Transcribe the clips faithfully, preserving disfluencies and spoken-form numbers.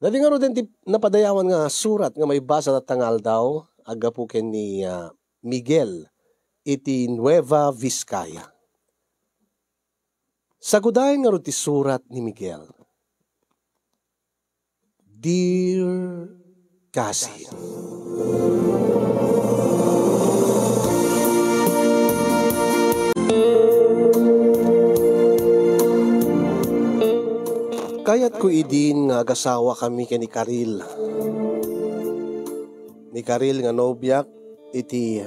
Daydi ngaruden ti napadayawan nga surat nga maibasa tatta nga aldaw, aggapu ken ni, ah, Miguel iti Nueva Vizcaya. Sagudayen ngarud ti surat ni Miguel. Dear Cousin. Kayatko idin nga agasawa kami ken ni Karil. Ni Karil nga nobiak iti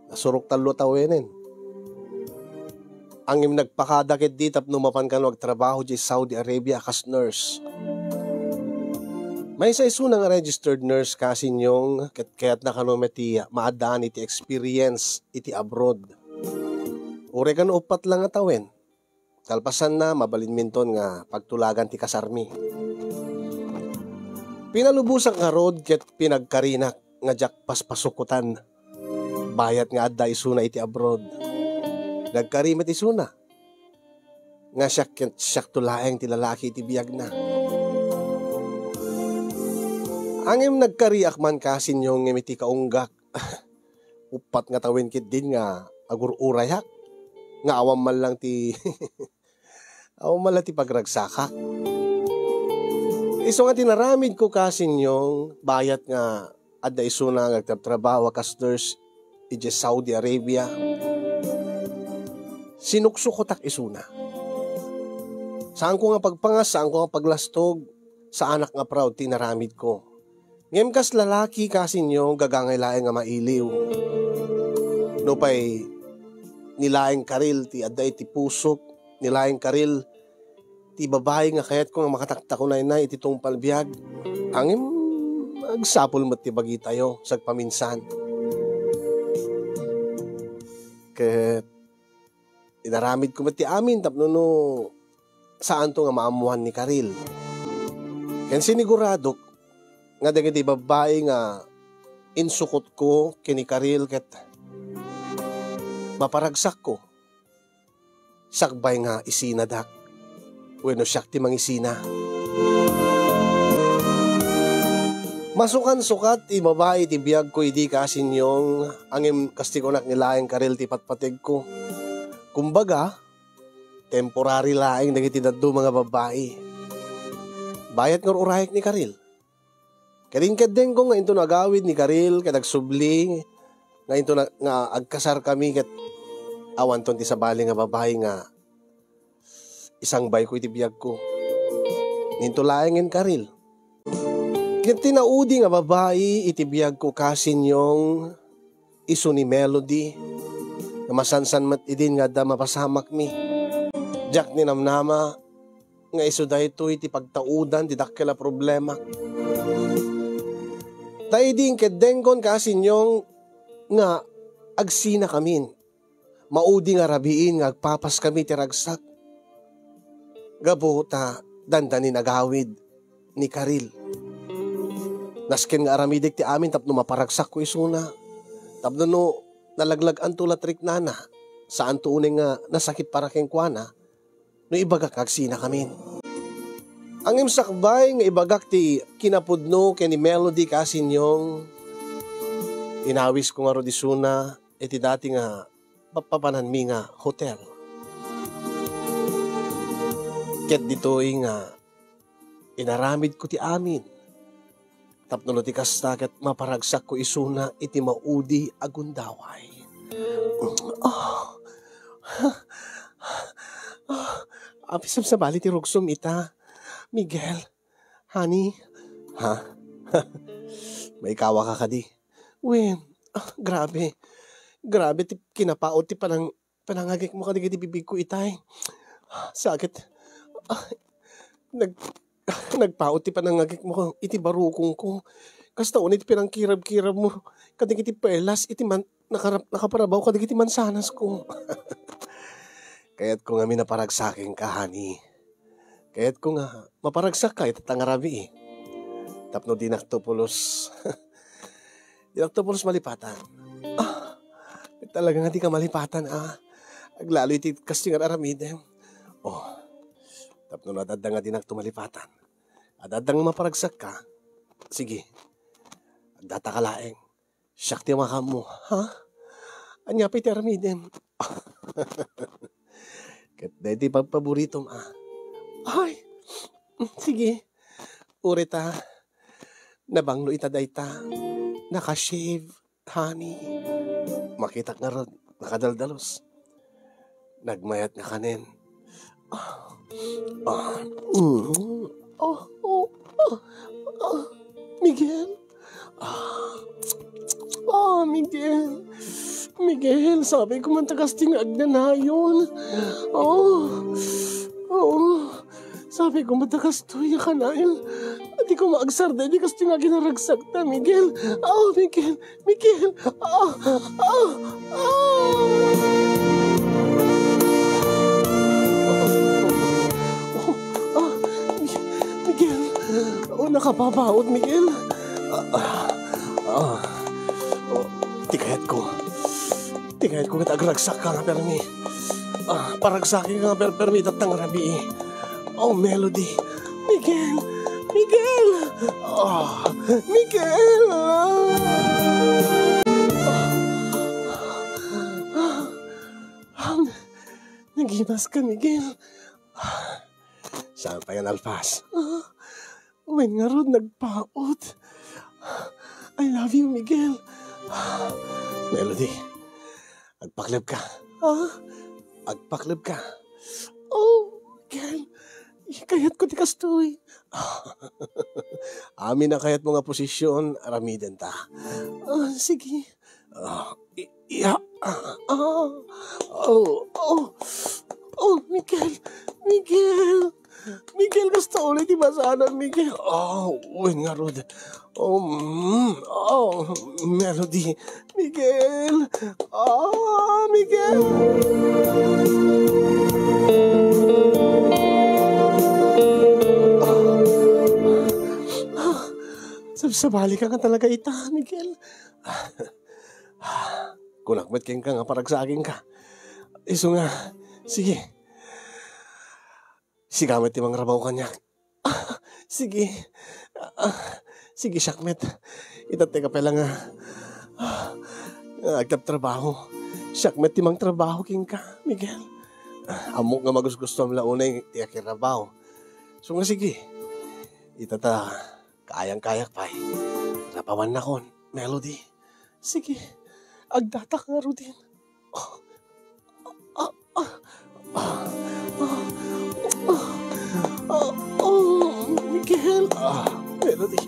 nasurok tallo a tawenen. Ngem nagpakada ketdi tapno mapan kano agtrabaho idiay Saudi Arabia a kas nurse. Maysa isuna nga registered nurse, Cousin Yong, ket kayatna kano met ti maaddaan iti experience iti abroad. Uray kano uppat lang nga tawen. Kalpasanna, mabalinminton nga pagtulagan ti kasarmi. Pinalubosak ngarud ket pinagkarinak nga diak paspasukotan. Bayat nga adda isuna iti abroad. Nagkari met isuna. Nga siak ket siakto laeng ti lalaki iti biagna. Ngem nagkariak man, Cousin Yong, ngem iti kaunggak, uppat nga tawen ketdin nga agur-urayak, nga awan man lang ti, awan man lang ti pagragsakak. Isu nga ti naramidko, Cousin Yong, bayat nga adda isuna nga agtrabtrabaho a kas nurse idiay Saudi Arabia. Sinuksukotak isuna. Saanko nga pagpangas, saanko nga paglastog, saanak nga proud ti inaramidko. Ngem kas lalaki, Cousin Yong, gagangay laeng nga mailiw. Nupay ni laeng Karil ti adda iti pusok, ni laeng Karil ti babai nga kayatko nga makataktakunaynay iti tungpal biag. Ngem agsapul met ti bagitayo sagpaminsan. Ket inaramidko met ti amin tapno no saanto nga maammoan ni Karil. Ken siniguradok nga dagiti babbai nga insukotko ken ni Karil ket maparagsakko. Sakbay nga isinadak wenno siak ti mangisina. Masukansukat ti babai iti biagko idi, Cousin Yong, ngem kas ti kunak ni laeng Karil ti patpategko. Kumbaga, temporary laeng dagiti dadduma nga babbai. Bayat nga ur-urayek ni Karil. Ket inkeddengko nga inton agawid ni Karil ket agsubli nga inton a-, nga agkasarkami ket awanton ti sabali nga babbai nga isangbayko iti biagko. Inton laengen Karil. Ket ti naudi nga babbai iti biagko, Cousin Yong, isu ni Melody, nga masansan met idin nga adda mapasamakmi. Diak ninamnama nga isu daytoy ti pagtaudan ti dakkel a problema. Ta idi inkeddengkon, Cousin Yong, nga agsinakamin, maudi nga rabiin nga agpapaskami ti ragsak. Gapu ta dandanin agawid ni Karil. Nasken nga aramidek ti amin tapno maparagsakko isuna. Tapno no nalaglag-anto la ti riknana, saanto unay nga nasakit para kenkuana no ibagak nga agsinakamin. Ngem sakbay nga ibagak ti kinapudno ken ni Melody, Cousin Yong, inawisko ngarud isuna iti dati nga papapananmi nga hotel. Ket ditoy nga inaramidko ti amin. Tapno no ti kasta ket maparagsakko isuna iti maudi a gundaway. Ah. Ah. Apay, sabsabali ti rugsom ita. Miguel, honey. Ha? Maikawaka kadi? Wen, ah, grabe. Grabe ti kinapaut ti panang-, panangagikmo kadagiti bibigko itay. Sakit. Ah, nag-, nagpaut ti panangagikmo iti barukongko. Kasta unay ti pinangkirabkirabmo kadagiti pelas iti man-, nakara-, nakaparabaw kadagiti mansanasko. Kayatko ngamin a paragsakenka, honey. Kayatko nga maparagsakka ita nga rabii. Tapno dinakto pulos, dinakto pulos malipatan. Ah, talaga nga dika malipatan, ah. Aglalo iti kasdi nga aramidem. Oh, tapno no ad-adda nga dinakto malipatan. Adda nga maparagsakka? Sige. Agdataka laeng. Siak ti makaammo, ha? Ania pay ti aramidem? Ket daytoy pagpaboritom, a. Ay! Sige. Uray ta nabanglo ita dayta. Naka-shave, honey. Makitak ngarud, nakadaldalos. Nagmayat nga kanen. Ah, ah, mm. Oh, oh, ah, ah, Miguel. Ah, ah, Miguel. Miguel, sabi ko man ta kastoy nga agnanayon. Oh, oh. Sabi ko man ta kastoy nga kanayon. Di ko maagsarda, di kastoy nga ginaragsakta, Miguel. Oh, Miguel. Miguel! Ah! Ah! Ah! Oh, ah, Mi-, Miguel! Oh, nakapapaot, Miguel! Ah, ah, ah. Oh, ti kayatko. Ti kayatko ket agragsak ka nga permi. Ah, paragsaken ka nga perpermi, datang rabii. Oh, Melody. Miguel! Miguel! Ah, Miguel! Ah, ah, nagimas ka, Miguel. Saan pa yan, Alpas? Ah, wen ngarud nagpaut. I love you, Miguel. Melody, agpakleb ka. Ah? Agpakleb ka. Oh, Miguel. Kayatko ti kastoy. Amin a kayatmo nga posisyon, aramidenta. Ah, sige. Ah, i-, iya. Ah, ah. Oh, oh. Oh, Miguel. Miguel. Miguel, kasta ulit ti masanan, Miguel. Oh, wen ngarud. Oh, mm, oh, Melody. Miguel. Ah, Miguel. Ah, ah, sabsabali ka nga talaga ita, Miguel. Kunak met kenka nga paragsaken ka. Isu nga, sige. Sika met ti mangrabaw kaniak. Ah, sige. Ah, sige, siak met. Ita ti kapela nga, ah, nga agtrabtrabaho. Siak met ti mangtrabaho kenka, Miguel. Ah, ammok nga magusgustuam la unay ti akirabaw. So nga, sige. Ita ta, kayang-kayak pay. Rabawannakon, Melody. Sige, agdatak ngaruden. Ah, ah, ah, ah, ah, ah, oh, Miguel. Ah, Melody.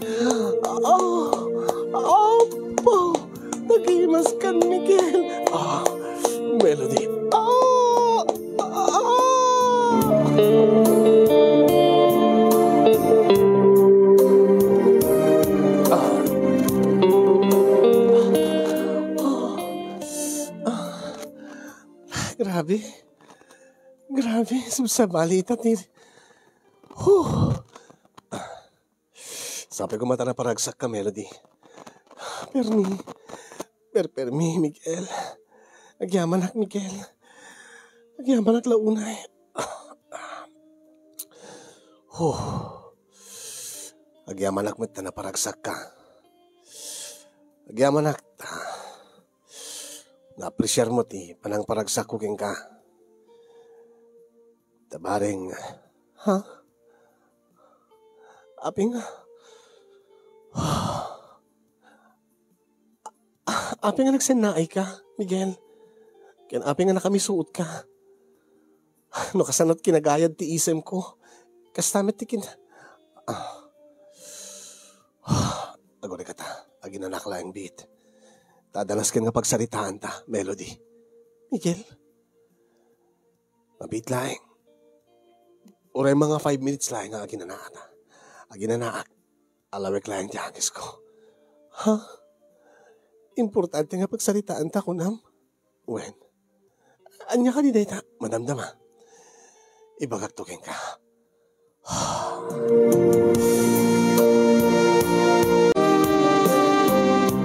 Ah, ah, apo. Nagimas kan, Miguel. Ah, Melody. Ah, ah, ah. Ah, grabe. Grabe, sabsabali ita ti, huh. Sabi ko, mata na paragsak ka, Melody. Permi. Per-, permi, Miguel. Agyamanak, Miguel. Agyamanak la unay. Huh. Agyamanak met ta naparagsak ka. Agyamanak ta naapresiar mo ti panangparagsakko kenka. Ta bareng, ha? Aping, aping nga nagsennaay ka, Miguel. Ken aping nga nakamisuot ka. No kasano ti kinagayad ti isemko, kasta met ti kin-, ah. Aguray kata, aginanak laeng biit. Ta adda nasken nga pagsaritaanta, Melody. Miguel? Mabiit laeng. Uray mga five minutes laeng nga aginanaak. Aginanaak. Alawek laeng ti agisko. Ha? Importante nga pagsaritaanta, kunam? Wen. Ania kadi dayta? Madamdama. Ibagakto kenka.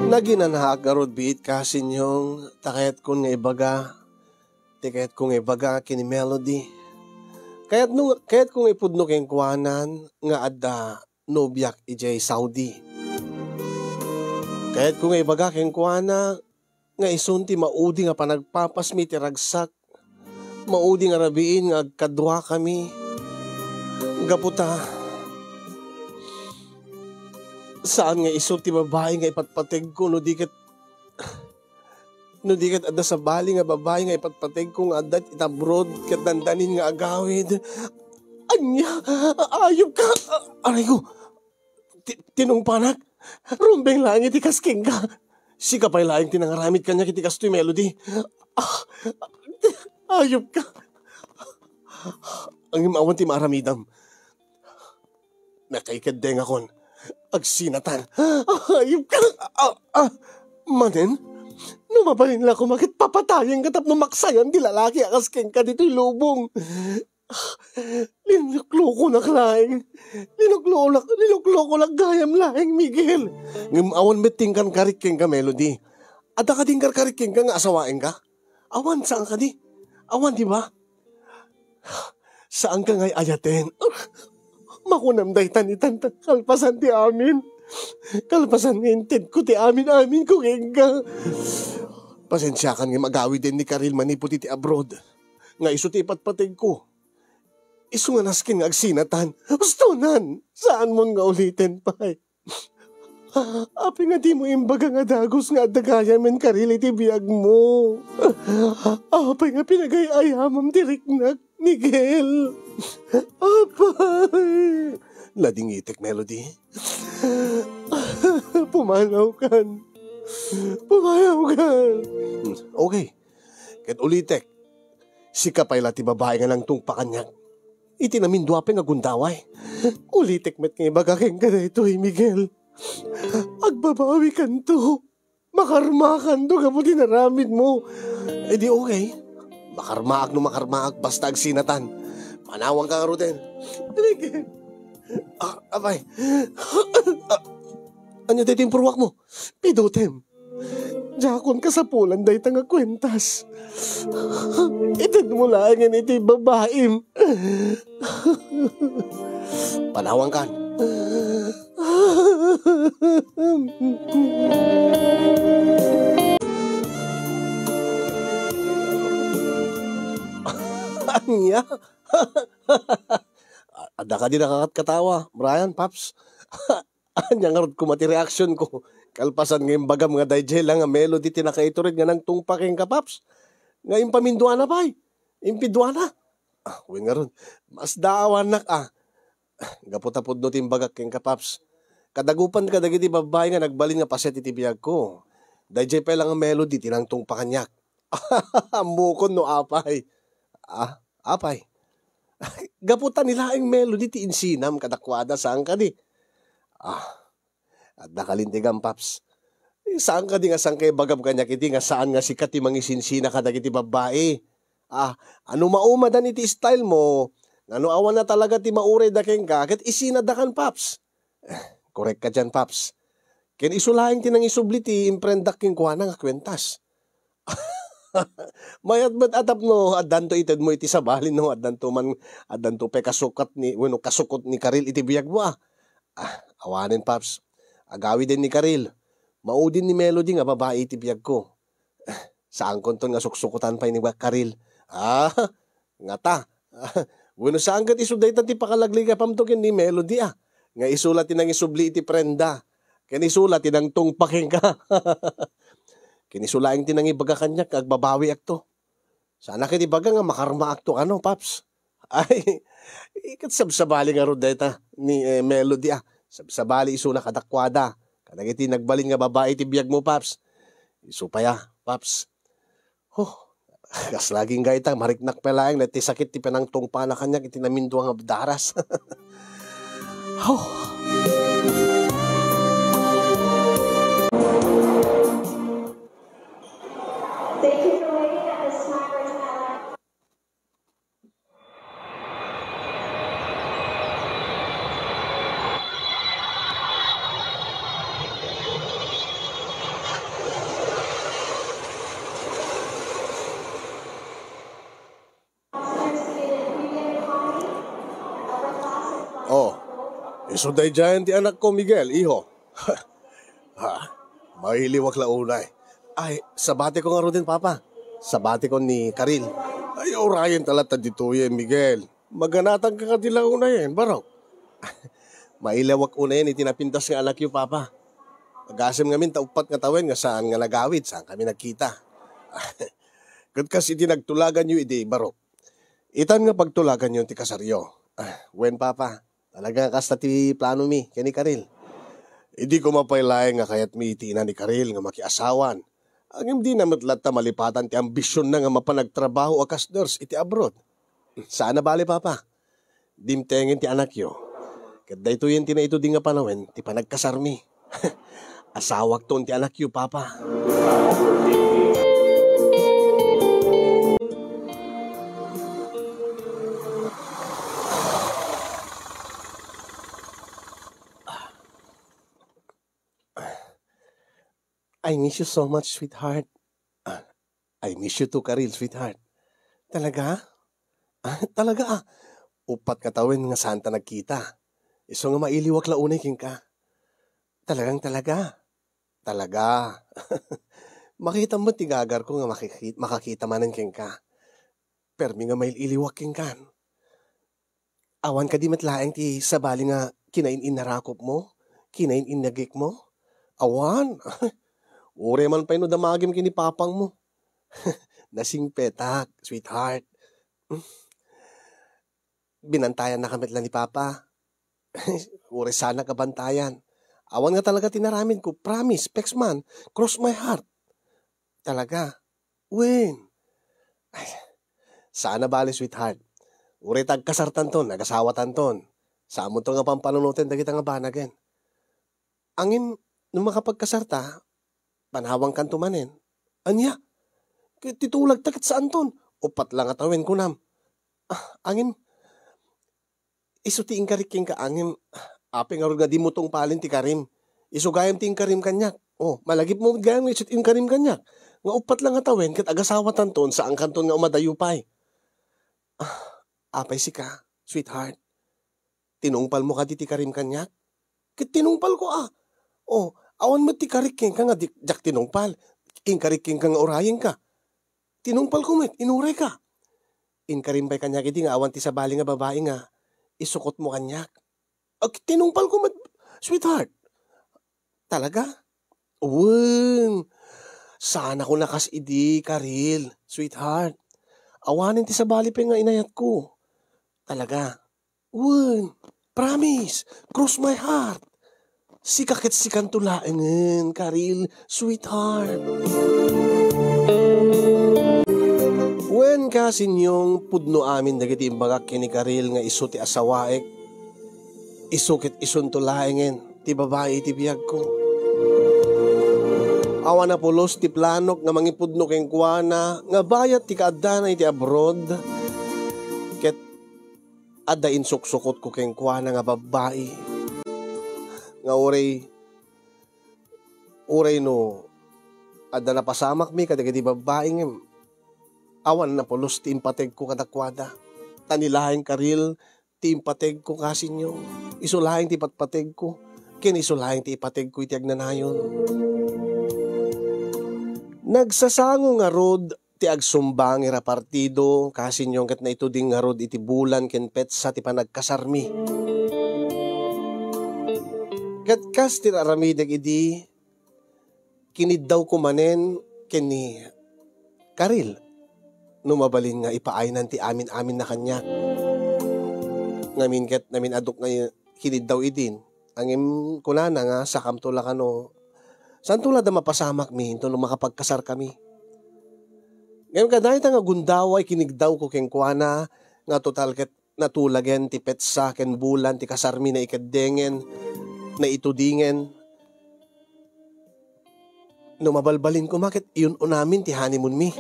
Naginanaak ngarud biit ka, Sinyong, ta kayatkon nga ibaga, ti kayatko nga ibaga ken ni Melody. Kayatno, kayatko nga ipudno kenkuanan nga adda nobiak idiay Saudi. Kayatko nga ibaga kenkuana nga isun ti maudi nga panagpapasmi iti ragsak, maudi nga rabiin nga agkaduakami. Gapu ta, saan nga isu ti babai nga ipatpategko no di ket, no di ket adda sabali nga babai nga ipatpategko nga adda iti abroad ket dandanin nga agawid. Ania? Ayup ka! Aray ko! Ti-, tinungpanak! Rumbeng laeng iti kas kenka! Sika pay laeng ti nangaramid kaniak iti kastoy, Melody. Ah, ayup ka! Ngem awan ti maaramidam. Nakaikeddengakon. Agsinatan. Ayup ka! Ah, ah. Manen, no mabalin la koma ket papatayenka tapno maksayan ti lalaki a kas kenka ditoy lubong. Linluklokonak laeng. Linuklokonak, linuklokonak gayam laeng, Miguel. Ngem awan met ti inkarkarik kenka, Melody. Adda kadi inkarkarik kenka nga asawaenka? Awan, saan kadi? Awan, di ba? Saanka nga ay-ayaten. Makunam dayta ni tanta kalpasan ti amin. Kalpasan nga intedko ti amin-aminko kenka. Pasensiakan nga agawiden ni Karil manipud iti abroad. Nga isu ti ipatpategko. Isu nga nasken nga agsinatan. Ustonan! Saanmon nga uliten pay. Apay nga dimo imbaga nga dagus nga adda gayamen Karil iti biagmo? Apay nga pinagay-ayamam ti riknak, Miguel? Apay! Nadingitek, Melody. Pumanawkan. Pumanawkan. Okay. Ket ulitek, sika pay la ti babai nga nangtungpa kaniak. Iti namindua pay nga gundaway. Ulitek met nga ibaga kenka daytoy, Miguel. Agbabawikanto. Makarmakanto gapu ti naramidmo. Eh di okay. Makarmaak no makarmaak, basta agsinatan. Panawanka ngaruden. Miguel. Ah, apay. Ah, ania daytoy impurruakmo? Pidutem. Diakon kasapulan dayta nga kuentas. Itedmo laengen iti babaim. Panawankan. Ania? Adda kadi nakakatkatawa, Brian, Paps? Ania ngarud koma ti reaksionko? Kalpasan nga imbagam nga daydiay la nga Melody ti nakaitured nga nangtungpa kenka, Paps. Nga impaminduana pay. Impiduana. Ah, wen ngarud. Masdaawannak, ah. Gapu ta pudno ti imbagak kenka, Paps. Kadagupan kadagiti babbai nga nagbalin nga paset iti biagko. Daydiay pay la nga Melody ti nangtungpa kaniak. Ammokon no apay. Ah, apay. Gapu ta ni laeng Melody ti insinam kadakuada, saan kadi? Ah, adda kalintegam, Paps. Eh, saan kadi nga sangkay bagam kaniak iti nga saan nga sika ti mangisinsina kadagiti babbai? Ah, ano maumadan iti style mo, ngano awan na talaga ti mauray da kenka, ket isinadakan, Paps. Eh, korek ka dian, Paps. Ken isu laeng ti nangisubli ti imprendak kenkuana nga kuentas. Mayat met a tapno addanto itedmo iti sabali no addanto man, addanto pay kasukat ni, wenno kasukot ni Karil iti biagmo, ah. Ah, awanen, Paps. Agawiden ni Karil. Maudin ni Melody nga babai iti biagko. Saankonton nga suksukotan pay ni Karil. Ah, ngata. Wenno saan ket isu dayta ti pakalagligapamto ken ni Melody, ah. Nga isu la ti nangisubli iti prenda. Ken isu la ti nangtungpa kenka. Ken isu laeng ti nangibaga kaniak nga agbabawiakto. Saanak iti ibaga nga makarmaakto kano, Paps. Ay, ket sabsabali ngarud dayta ni, eh, Melody, ah. Sabsabali isuna kadakuada. Kadagiti nagbalin nga babai iti biagmo, Paps. Isu pay, ah, Paps. Huh, kas laging gayta, mariknak pay laeng ti sakit ti panangtungpana kaniak iti namindua nga daras. Huh. Thank you for waiting at this time. Oh, So, daydiayen ti anakko, Miguel, iho. Ha, mailiwak la unay. Ay, sabatiko ngaruden, Papa. Sabatiko ni Karil. Ay, urayen ta latta ditoyen, Miguel. Maganatanka kadi la unayen, barok. Mailiwak unayen iti napintas nga anakyo, Papa. Agasem ngamin ta uppat nga tawen nga saan nga nagawid, saan kami nagkita. Ket kas iti nagtulaganyo idi, barok. Itan nga pagtulaganyo ti kasaryo. Ah, wen, Papa. Talaga nga kasta ti planomi ken ni Karil. Idi koma pay laeng nga kayatmi iti ina ni Karil nga makiasawan, ngem dina met latta malipatan ti ambisionna nga mapan agtrabaho a kas nurse iti abroad. Saan a bale, Papa. Dimtengen ti anakyo. Ket daytoyen ti naitudi nga panawen ti panagkasarmi. Asawakton ti anakyo, Papa. I miss you so much, sweetheart. Ah, I miss you too, Karil, sweetheart. Talaga? Ah, talaga, ah. Uppat nga tawen nga saan ta nagkita. Isu nga mailiwak la unay kenka. Talagang talaga. Talaga. Makitam met ti gagarko nga makiki-, makakita manen kenka. Permi nga mail-iliwak kenkan. Awan kadi met laeng ti sabali nga kinain-inarakupmo? Kinain-inagikmo? Awan. Uray man pay no damagim ken ni papangmo. Nasingpetak, sweetheart. Binantayannaka met la ni Papa. Uray saanak a bantayan. Awan nga talaga ti naramidko. Promise, Pexman. Cross my heart. Talaga. Wen. Ay, saan a bale, sweetheart. Uray ta agkasartanton, agasawatanton. Saanmonto nga pampanunoten dagita nga banagen. Ngem, no makapagkasarta, panawankanto manen. Ania? Ket ti tulagta ket saanton. Uppat la nga tawen, kunam. Ah, ngem, isu ti inkarik kenka, ngem, apay ngarud nga dimo tungpalen ti karim? Isu gayam ti inkarim kaniak. Oh, malagipmo gayam nga isu ti inkarim kaniak. Nga uppat la nga tawen ket agasawatanton, saankanton nga umadayo pay. Ah, apay sika, sweetheart? Tinungpalmo kadi ti karim kaniak? Ket tinungpalko a. Oh, awan met ti karik kenka nga di-, diak tinungpal. Inkarik kenka nga urayenka. Tinungpalko met, inurayka. Inkarim pay kaniak idi nga awan ti sabali nga babai nga isukotmo kaniak. Ag-, tinungpalko met, sweetheart. Talaga? Wen. Saan a kuna kas idi, Karil, sweetheart. Awanen ti sabali pay nga inayatko. Talaga? Wen. Promise. Cross my heart. Sika ket sikanto laengen, Karil, sweetheart. Wen, kasinyong, pudno amin dagiti imbagak ken ni Karil nga isu ti asawaek. Isu ket isunto laengen ti babai iti biagko. Awan a pulos ti planok nga mangipudno kenkuana nga bayat ti kaaddana iti abroad. Ket adda insuksukotko kenkuana nga babbai nga uray, uray no adda napasamakmi kadagiti babbai ngem awan a pulos ti impategko kadakuada. Ta ni laeng Karil ti impategko, kasinyong. Isu laeng ti patpategko, ken isu laeng ti ipategko iti agnanayon. Nagsasango ngarud ti agsumbangir a partido, kasinyong, ket naituding ngarud iti bulan ken petsa ti panagkasarmi. Ket kas ti aramidek idi, kiniddawko manen ken ni Karil no mabalin nga ipaaynan ti amin-aminna kaniak. Ngamin ket namin-adok nga kiniddaw idin, ngem kunana nga sakamto la kano, saanto la da mapasamakmi inton no makapagkasarkami. Ngem kadayta nga gundaway kiniddawko kenkuana nga total ket natulagen ti petsa ken bulan ti kasarmi naikeddengen, naitudingen. No mabalbalin koma ket iyun-unamin ti honeymoonmi.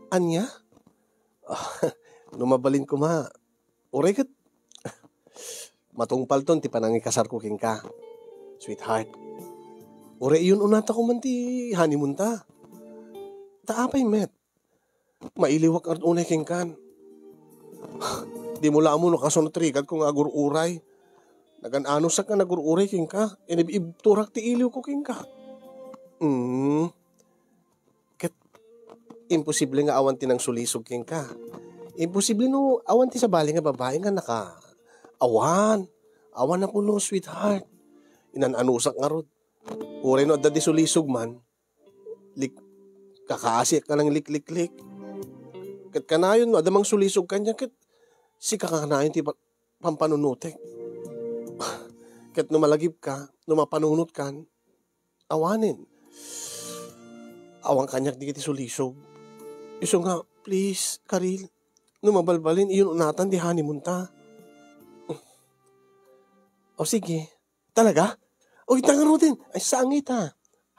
Ania? No mabalin koma, uray ket matungpalton ti panangikasarko kenka, sweetheart. Uray iyun-unata koman ti honeymoonta. Ta apay met? Mailiwak ngarud unay kenkan. Dimo la ammo no kasano ti rigatko nga agur-uray. Nagan-anusak nga nagur-uray kenka. Inib-ibturak ti iliwko kenka. Mm. Ket imposible nga awan ti nangsulisog kenka. Imposible no awan ti sabali nga babai nga naka-, awan. Awan a kuno, sweetheart. Inan-anusak ngarud. Uray no adda di sulisog man, lik-, kakaasiak nga nanglikliklik. Ket kanayon no adda mangsulisog kaniak, ket sika kanayon ti pa-, pampanunotek. Ket no malagipka, no mapanunotkan, awanen. Awan kaniak dagiti sulisog. Isu nga, please, Karil, no mabalbalin, iyun-unatan ti honeymoon ta. O sige. Talaga? O, ita ngaruden. Ay, saan nga ita?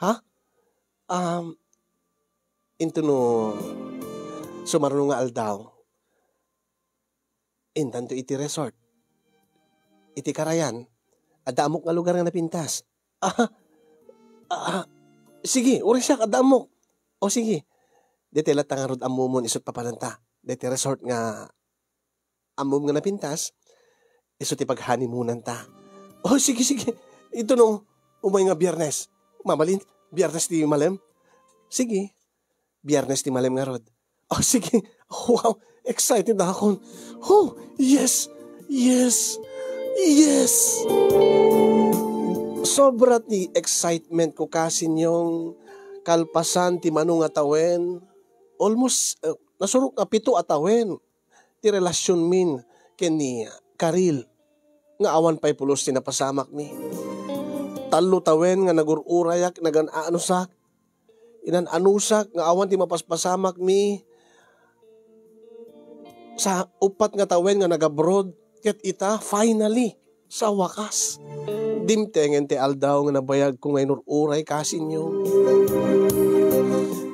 Ha? Um, into no sumaruno nga aldaw, intanto iti resort. Iti karayan, adda ammok nga lugar nga napintas. Ah, ah, sige, uray siak, adda ammok. O sige, daytoy latta ngarud ammomon isut' papananta. Daytoy resort nga ammom nga napintas, isu ti pag-honeymoonanta. O, sige, sige. Ito no, umay nga Biyernes. Mabalin, Biyernes ti malem? Sige, Biyernes ti malem ngarud. O, sige. Wow, excited na akon. Oh, yes, yes, yes. Sobra ti excitement ko, kasinyong, kalpasan ti mano nga tawen. Almost, uh, nasurok nga pito a tawen ti relasionmin ken ni Karil nga awan pay pulos ti napasamakmi. Tallo tawen nga nagur-urayak, nagan-anusak. Inan-anusak nga awan ti mapaspasamakmi. Sa uppat nga tawen nga nag-abroad, ket ita, finally, sa wakas, dimtengen ti aldaw nga nabayagko nga inur-uray kasinyo.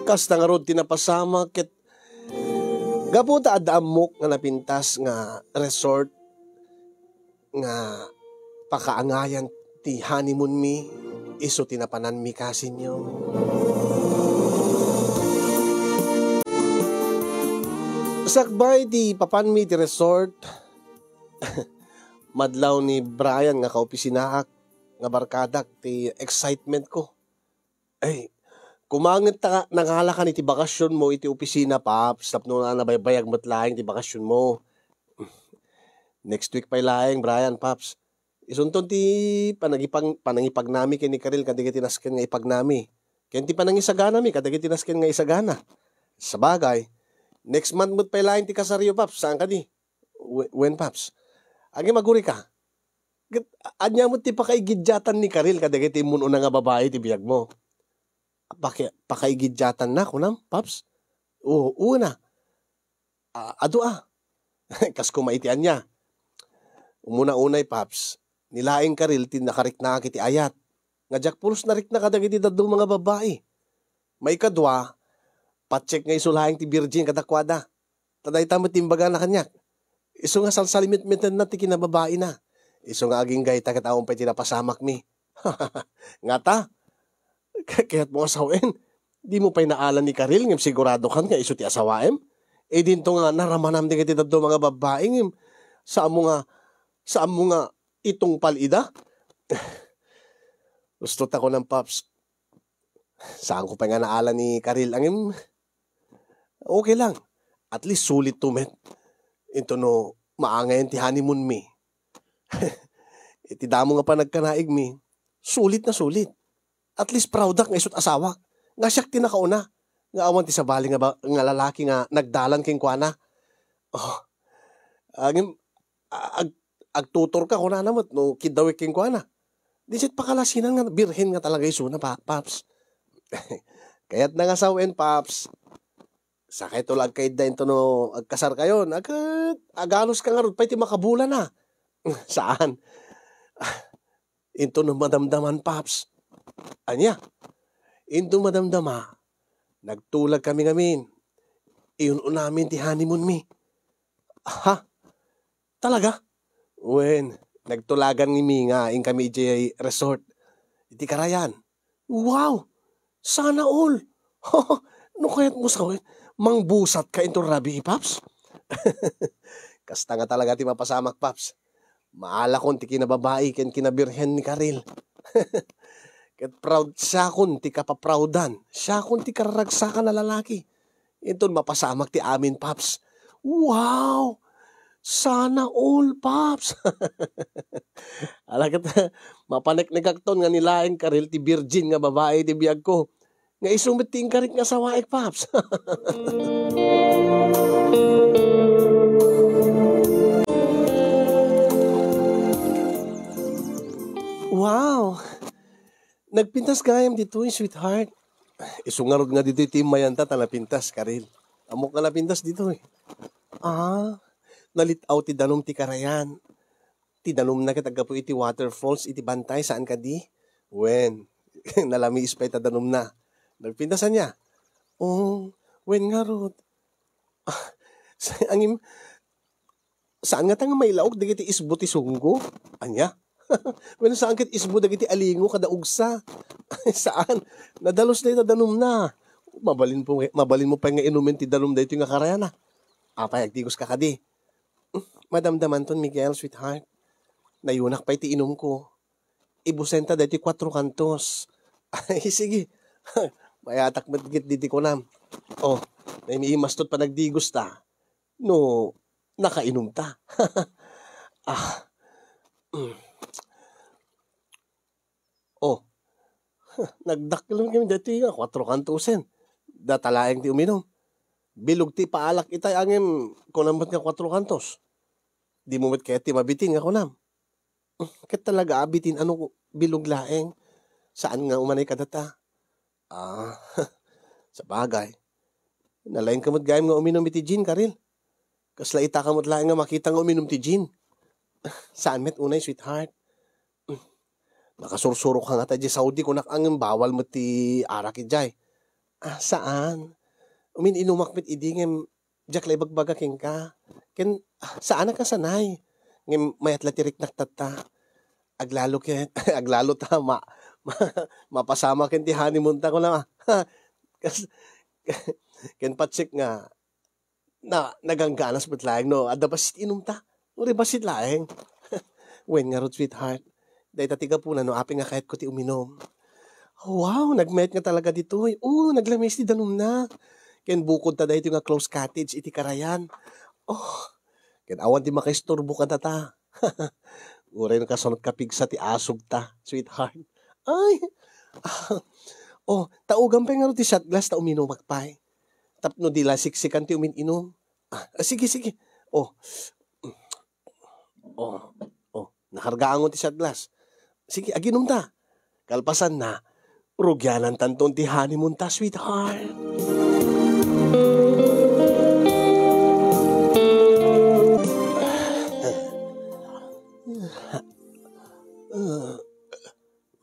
Kasta ngarud ti napasamak ket gapu ta adda ammok nga napintas nga resort nga pakaangayan ti honeymoon mi, isu ti napananmi kasinyo. Sakbay ti papanmi ti resort, madlaw ni Brian nga kaopisinaak nga barkadak ti excitement ko. Ay, kumanget ta nangalakan iti bakasionmo iti opisina, Paps, tapno na nabaybayag met laeng ti bakasionmo. Next week pay laeng, Brian, Paps. Isunton ti panagipang-, panangipagnami ken ni Karil kadagiti nasken nga ipagnami. Ken ti panangisaganami kadagiti nasken nga isagana. Sabagay, next month met pay laeng ti kasaryo, Paps. Saan kadi? We-, wen, Paps? Agim, agurika. Ket ania met ti pakaigidiatan ni Karil kadagiti immun-una nga babai ti biagmo? Paki-, pakaigidiatanna, kunam, Paps? O, una. A-, adu a. Kas kuma iti ania. Umuna unay, Paps, ni laeng Karil ti nakariknaak iti ayat. Nga diak pulos narikna kadagiti dadduma nga babai. Maikadua, patsek nga isu laeng ti birgin kadakuada. Ta dayta met ti imbagana kaniak. Isu nga salsalimitmitenna ti kinababaina. Isu nga agingga ita ket awan pay ti napasamakmi. Ngata? Kayatmo nga sawen, dimo pay naala ni Karil ngem siguradokan nga isu ti asawaem? Idinto nga naramanam dagiti dadduma nga babbai ngem saanmo nga, saanmo nga itungpal ida? Gusto ta kunan, Paps. Saanko pay nga naala ni Karil, ngem okay lang. At least sulit to met. Into no maangayan ti honeymoon mi. Iti damo nga panagkanaigmi, sulit na sulit. At least proudak nga isut' asawak. Nga siak ti nakauna. Nga awan ti sabali nga ba-, nga lalaki nga nagdalan kenkuana. Oh. Ngem, a-, ag-, agtuturka kunana met no kiddawek kenkuana. Di siya pakalasinan nga birhen nga talaga isuna, Pa-, Paps. Kayatna nga sawen, Paps. Sakayto la agkaidda into no agkasarkayon. Ket aganuska ngarud pay ti makabulana? Saan. Into no madamdaman, Paps. Ania? Into madamdama, nagtulagkami ngamin. Iyun-unamin ti honeymoon mi. Ha? Talaga? Wen, nagtulagan mi nga inkami idiay resort. Iti karayan. Wow! Sana all! No kayatmo sawen, mangbusatka inton rabii, Paps? Kasta nga talaga ti mapasamak, Paps. Maalakon ti kinababai ken kinabirhen ni Karil. Ket proud, siakon ti kapaproud-an. Siakon ti kararagsakan a lalaki. Inton mapasamak ti amin, Paps. Wow! Sana all, Paps! Ala ket, mapaneknekakton nga ni laeng Karil ti virgin nga babai iti biagko. Nga isu met ti inkarik nga asawaek, Paps. Wow! Nagpintas gayam ditoy, sweetheart. Isu ngarud nga ditoy ti immayanta ta napintas, Karil. Ammok nga napintas ditoy. Ah, nalit-aw ti danum ti karayan. Ti danumna ket aggapu iti waterfalls iti bantay, saan kadi? Wen, nalamiis pay ta danumna. Nagpintas ania? Oh, wen ngarud. Ah, sa-, angim, saan ngata nga mailaok dagiti isbo ti sunggo? Ania? Wen, saan ket isbo dagiti alingo kada ugsa? Saan. Nadalus dayta danumna. Mabalin po, mabalin mo pay nga inumen ti danum daytoy nga karayana. Apay, agdigos ka kadi? Madamdamanton, Miguel, sweetheart. Nayunak pay ti inumko. Ibusenta daytoy kuatro kantos. Ay, sige. Mayatak met ket diti kunam. Oh, naimiimas tot panagdigos ta. No, nakainum ta. Ah. Mm. Oh. Nagdakkel kami daytoy nga kuatro kantosen. Data laeng ti uminum. Bilog ti ipaalak itay ngem kunam met nga kuatro kantos. Dimo met kayat ti mabitin nga kunam. Ket talaga a bitin a no bilog laeng. Saan nga umanay kadata? Ah, sabagay. Nalaingka met gayam nga uminum iti gin, Karil. Kasla itaka met laeng nga makita nga uminum ti gin. Saan met unay, sweetheart. Nakasursurok ka ngata idiay Saudi, kunak ngem bawal met ti arak idiay. Ah, saan. Umin-inumak met idi ngem diak la ibagbaga kenka. Ken, ah, saanak a sanay. Ngem mayat la ti riknak tatta. Aglalo ket, aglalo ta ma-, ma-, mapasamak ken ti honeymoon ta, kunam. Kas-, ken patsek nga, na, nagangganas met laeng no adda bassit inumta. Uray bassit laeng. Wen ngarud, sweetheart. Dayta ti gapuna no apay nga kayatko ti uminum. Wow, nagmayat nga talaga ditoy. Oo, naglamis ti danumna. Ken bukod ta daytoy nga close cottage iti karayan. Oh, ken awan ti makaisturbo kadata. Uray no kasano ti kapigsa ti asugta, sweetheart. Ay! Oh, taugam pay ngarud ti shot glass ta uminumak pay. Tapno di la siksikan ti umin-inum. Ah, ah, sige, sige. Oh. Oh. Oh, nakargaangon ti shot glass. Sige, aginumta. Kalpasanna, rugianantanton ti honeymoon ta, sweetheart.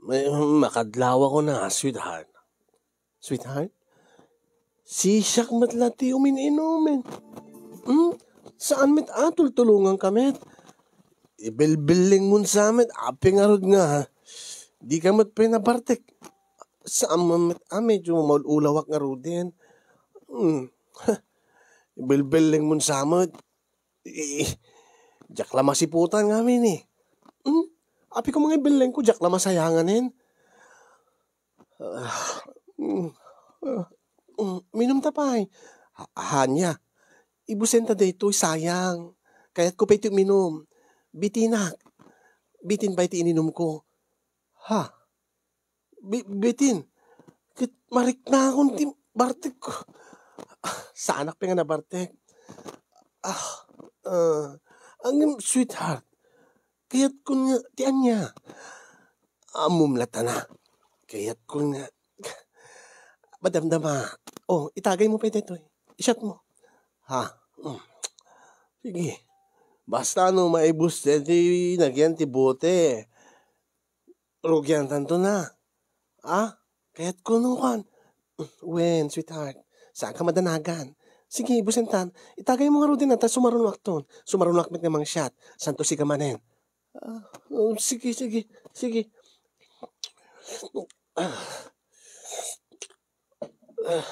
May, makadlawak ko na, sweetheart. Sweetheart, sisiak met la ti umin-inumen. Hmm? Saan met a tultulonganka met? Ibilbilling mon sa met, apay ngarud nga, dika met pay nabartek. Saan man met a medyo maul-ulawak ngaruden. Hmm. Ibilbilling mon sa met. Eh, diak la masiputan ngamin eh. Hmm? Apay ko mga ibilling ko, diak la masayanganen. Ah, mm, ah, mm, minum ta pay. Ha-, hanya. Ibusen ta daytoy, sayang. Kayatko pay ti uminum. Bitinak. Bitin pay ti ininumko. Ha? Bi-, bitin. Ket mariknakon ti bartekko. Ah, saanak pay nga nabartek. Ah, ah, ngem, sweetheart, kayatkon nga ti ania? Ammom lattan a. Kayatkon nga madamdama. Oh, itagaymo pay daytoy. I-shot mo. Ha? Mm. Sige. Basta no maibus ti nagyan ti bote, rugiantanto na. Ah? Kayatko no kan. Wen, sweetheart, saanka madanagan. Sige, ibusentan. Itagaymo ngaruden ta sumarunoakton. Sumarunoak met nga mangshot. Santo siga manen. Ah, oh, sige, sige, sige. Ah, ah,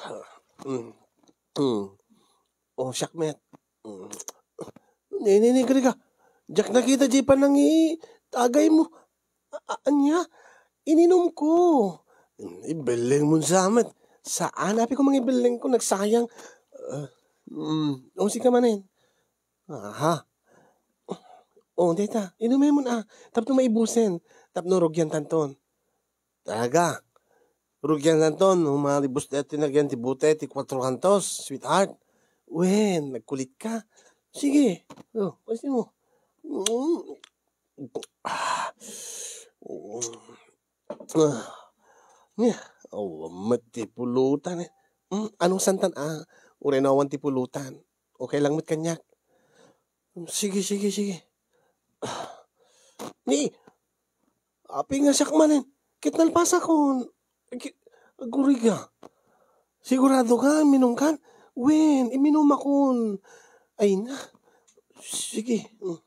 mm, mm. Oh, siak met. Mm. Ni, ni, ni, gari ka. Diak nakita diay panangitagaymo. A-, a-, ania? Ininumko. Hmm, ibellengmon sa met. Saan, apay ko mangibellengko, nagsayang. Ah, mm, o, sika manen. Aha. O, dayta, inumemon a. Tapno maibusen. Tapno rugiantanton. Talaga. Rugiantanton, no malibos dayta ti nagyan ti bote ti kuatro kantos, sweetheart. Wen, nagkulitka. Sige. O, pasin mo. Mm. Ah. Mm. Ah. Nia, awan met ti pulutan, eh. Mm, ano santan, ah, uray no awan ti pulutan. Okay lang met kaniak. Sige, sige, sige. Ah. Ni, apay nga siak manen, ket nalpasakon. Ki-, aguriga. Sigurado ka, minum kan? Wen, iminumakon. Ay na. Sige. Mm.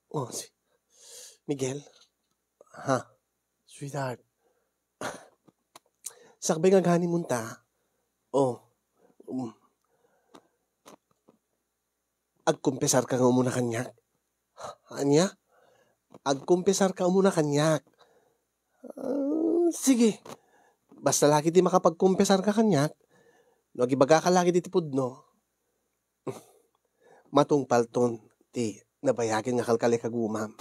Oh, si Miguel? Ha? Sweetheart? Sakbay nga aghanimunta? Oh. Mm. Agkumpesarka nga umuna kaniak? Ania? Agkumpesarka umuna kaniak? Ah, sige. Basta la ketdi makapagkumpesarka kaniak, no agibagaka la ketdi ti pudno, matungpalton ti nabayagen nga kalkalikagumam.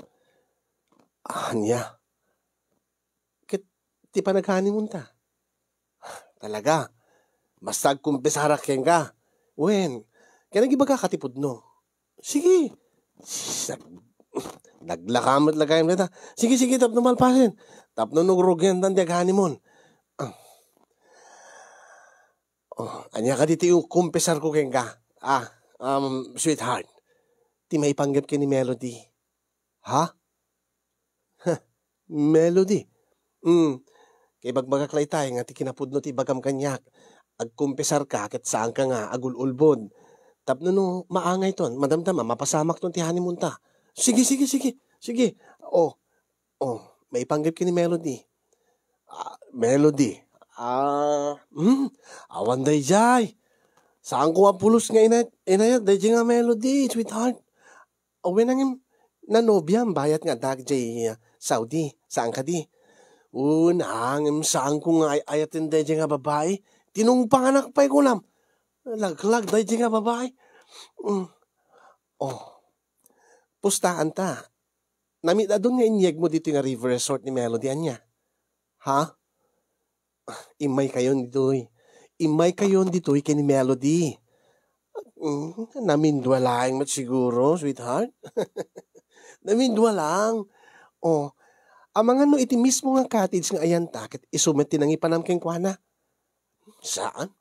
Ania? Ket ti panaghanimunta? Talaga? Basta agkumpesarak kenka. Wen, ken agibagaka ti pudno. Sige. Sus, nag-, naglaka met la gayam dayta. Sige, sige, tapno malpasen. Tapno no rugiantan ti aghanimon. Ah. Oh, ania kadi ti kumpisarko kenka? Ah, um, sweetheart, ti maipanggep ken ni Melody. Ha? Melody. Mm. Kaibagbagak la itay nga ti kinapudno ti ibagam kaniak. Agkumpisarka ket saanka nga agul-ulbod. Tapno no maangayton, madamdama, mapasamakton ti honeymoonta. Sige, sige, sige. Sige. Oh. Oh, maipanggep ken ni Melody. Ah, Melody. Ah, hmm, awan daydiay. Saanko a pulos nga inay-, inayat daydiay nga Melody, sweetheart. Awan nangem nanobiam bayat nga adda idiay, ah, Saudi. Saan kadi? O, nangem saanko nga ay-ayaten daydiay nga babai. Tinungpanak pay kunam. Laglag daydiay nga babai. Mm. Oh. Pustaanta. Namit-adun nga inyegmo ditoy nga river resort ni Melody, ania? Ha? Immaykayon ditoy. Immaykayon ditoy ken ni Melody. Mm, namindua laeng met siguro, sweetheart. Namindua lang. Oh, amangan no iti mismo nga cottage nga ayanta, ket isu met ti nangipanam kenkuana. Saan?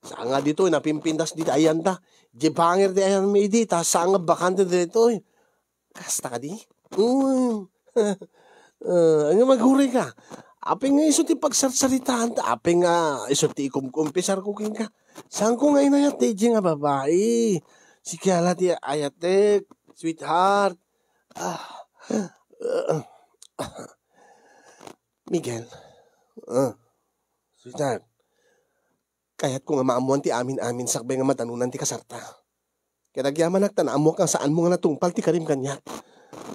Saan nga ditoy, napimpintas dita ayanta? Di banger ti ayanmi idi, ta saan nga bakante ditoy? Kasta kadi? Mm. Ah, ania, agurayka? Apay nga isu ti pagsarsaritaanta, apay nga isu ti ikumkumpisarko kenka. Saanko nga inayat daydiay nga babai. Sika la ti ayatek, sweetheart. Ah. Miguel. Ah. Sweetheart. Kayatko nga maammoan ti amin-amin sakbay nga matanunan ti kasarta. Ket agyamanak ta naammoak nga saanmo nga natungpal ti karim kaniak.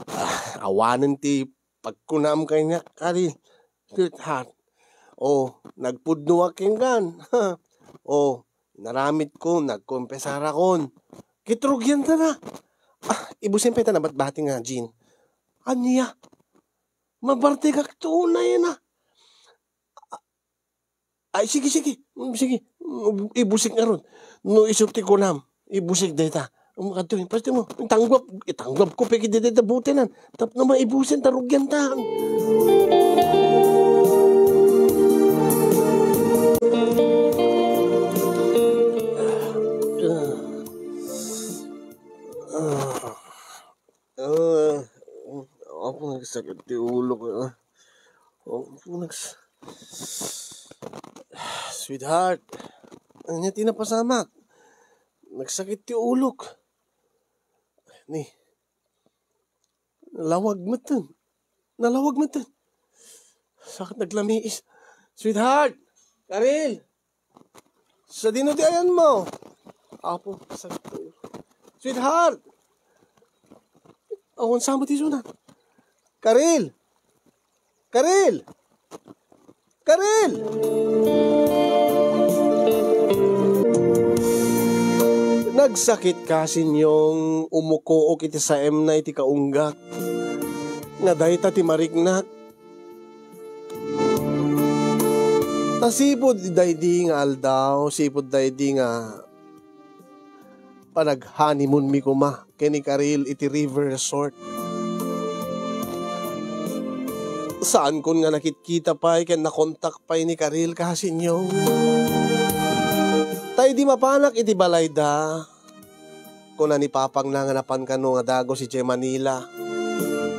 Ah, awanen ti pagkunam kaniak kadi, sweetheart. Oh, nagpudnoak kenkan. Oh, inaramidko, nagkumpesarakon. Ket rugianta na. Ah, ibusen pay ta nabatbati nga, Jean. Ania? Mabartegak ti unay na. Ay, sige, sige. Mm, sige. Mm, ibusik ngarud. No isu ti kunam, ibusik dayta. Um, kadto, pwede mo. Itangguap, itangguapko pay ket dayta butenan. Tapno maibusen ta rugianta. Ah. Ah. Ah, Apo, nagsakit ti ulok, ah. Apo, nags-, sweetheart, ania ti napasamak? Nagsakit ti ulok. Ni, nalawag metten. Nalawag metten. Sakit naglamiis. Sweetheart! Karil! Sadino ti ayanmo? Apo, sakit. Sweetheart! Awan sa met isuna. Karil! Karil! Karil! Nagsakit ka, Sinyong, umukook iti saemna iti kaunggak. Nga dayta ti mariknak. Ta sipud daydi nga aldaw, sipud daydi nga panag-honeymoon mi koma ken ni Karil iti River Resort. Saankon nga nakitkita pay ken nakontak pay ni Karil, Kasinyong. Ta idi mapanak iti balayda, kuna ni papangna nga napan kano nga dagus idiay Manila.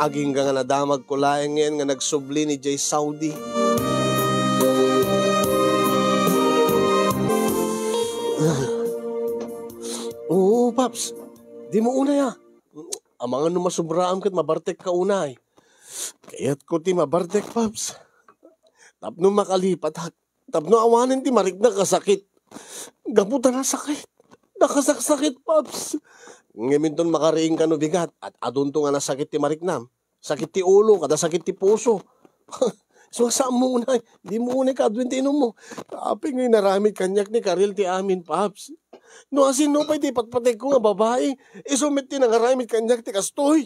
Agingga nga nadamagko laengen nga nagsubli ni idiay Saudi. Oo, Paps. Dimo unay, a. Amangan no masubraam ket mabartekka unay. Kayatko ti mabartek, Paps. Tapno makalipatak. Tapno awanen ti mariknak a sakit. Gapu ta nasakit. Nakasaksakit, Paps. Ngem inton makariing kano bigat, ad-adunto nga nasakit ti mariknam. Sakit ti ulo, kada sakit ti puso. So, saan mo unay? Di mo unay kaaduen ti inum mo. Apay nga inaramid kaniak ni Karil ti amin, Paps. No asino pay ti patpategko nga babai, isu met ti nangaramid kaniak ti kastoy.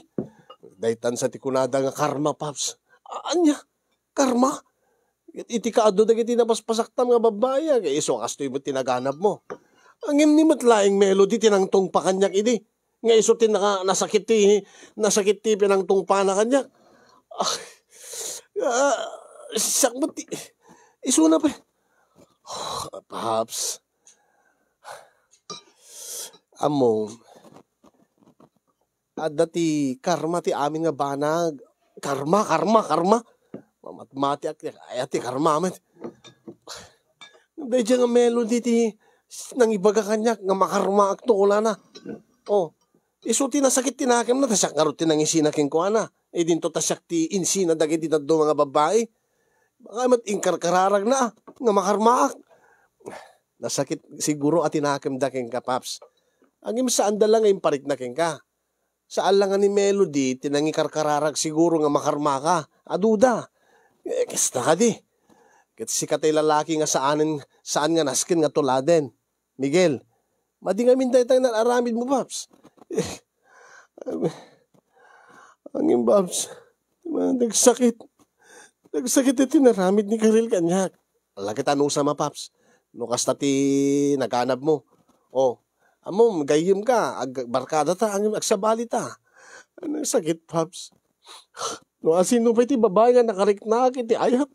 Daytan sa ti kunada nga karma, Paps. A-, ania? Karma? Iti kaadu dagiti napaspasaktam nga babai, a, kay isu kastoy met ti naganabmo. Ngem ni met laeng Melody ti nangtungpa kaniak idi. Nga isu ti naka-, nasakit ti, nasakit ti pinangtungpana kaniak. Ah, ah, siak met ti, isuna pay. Paps. Ammom, adda ti karma ti amin nga banag. Karma, karma, karma. Mamatmatiak, ay, ti karma met. Daydiay nga Melody ti nangibaga kaniak nga makarmaakto kunana. Oh, isu ti nasakit ti nakemna, ta siak ngarud ti nangisina kenkuana. Idinto ta siak ti insina dagiti dadduma nga babbai. Baka met inkarkararagna nga makarmaak. Nasakit siguro a tinakemda kenka, Paps. Ngem saanda la nga imparikna kenka. Saan la nga ni Melody ti nangikarkararag siguro nga makarmaka. Aduda. Eh, kasta kadi. Ket sika ti lalaki nga saanen, saan nga nasken nga tuladen. Miguel, madi ngamin dayta nga aramidmo, Paps. Ngem, Paps, nagsakit. Nagsakit ti inaramid ni Karil kaniak. Ala ket anusam a, Paps. No kasta ti naganabmo. Oh, ammom, gayyemka, agbarkadata, ngem agsabalita. Nagsakit, Paps. No asino pay ti babai nga nakariknak iti ayat,